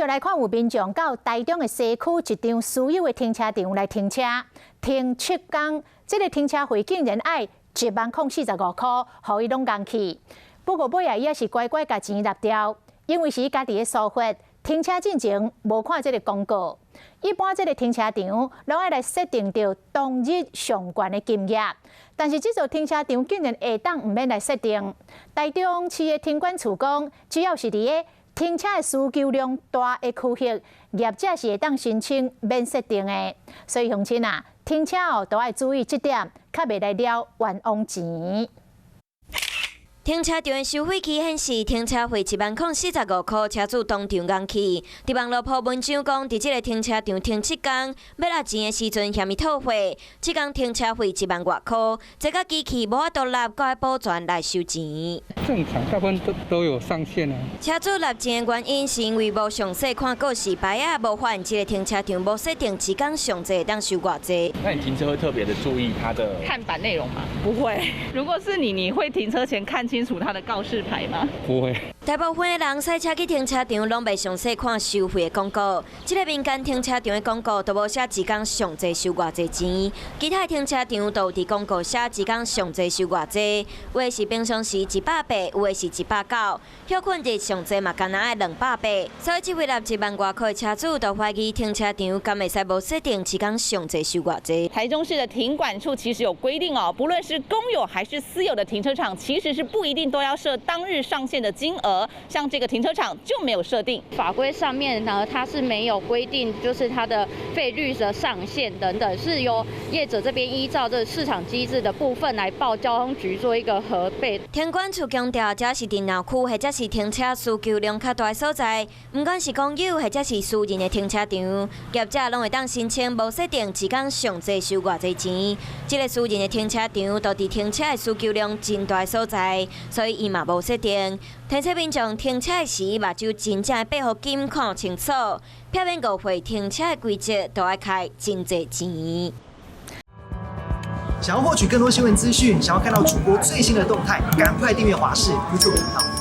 來看，有民眾到台中的西區一張私有的停車場來停車，停7工，這个停車費竟然愛10,045塊，予伊攏尪去。不過尾仔伊也是乖乖共錢納掉，因為是伊家己的疏忽，停車進前無看這个廣告。一般這个停車場攏愛來設定著當日上懸的金額，但是這座停車場竟然下當毋免來設定。台中市的停管處講，只要是佇咧停車的需求量大的區域，業者是會當申請免設定的。所以鄉親啊，停車哦都愛注意這點，較袂來了冤枉錢。停車場的收費區顯示，停車費10,045塊，車主當場尪去。佇網路 po 文章講，佇這个停車場停七工，欲納錢的時陣嫌伊討費，七工停車費一萬外箍，這個機器無法度納，閣愛保全來收錢。正常，大部分都有上限啊。車主納錢的原因是因為無詳細看告示牌仔，無發現這个停車場無設定一工上濟會當收偌濟。那你停車會特別的注意它的看板內容嗎？不會。如果是你，你會停車前看清楚它的告示牌嗎？不會。大部分的人駛車去停車場，攏袂詳細看收費的廣告。這个民間停車場的廣告都無寫一工上濟收偌濟錢，其他停車場都有佇廣告寫一工上濟收偌濟，有的是平常時180，有的是190，歇睏日上濟嘛，干焦愛280。所以這位納一萬外箍的車主就懷疑停車場敢會使無設定一工上濟收偌濟。台中市的停管處其實有規定哦，不論是公有還是私有的停車場，其實是不一定都要設當日上限的金額。像這個停車場就沒有設定。法規上面呢，它是沒有規定，就是它的費率的上限等等，是由業者這邊依照這市場機制的部分來報交通局做一個核備。停管處強調，這是佇鬧區或者是停車需求量較大的所在，毋管是公有或者是私人的停車場，業者攏會當申請無設定一工上濟收偌濟錢。這个私人的停車場都佇停車的需求量真大的所在，所以伊嘛無設定。提醒民眾停車時，目睭真正閉予緊看清楚，避免誤會停車的規則，都愛開真濟錢。想要獲取更多新聞資訊，想要看到主播最新的動態，趕快訂閱華視 YouTube 頻道。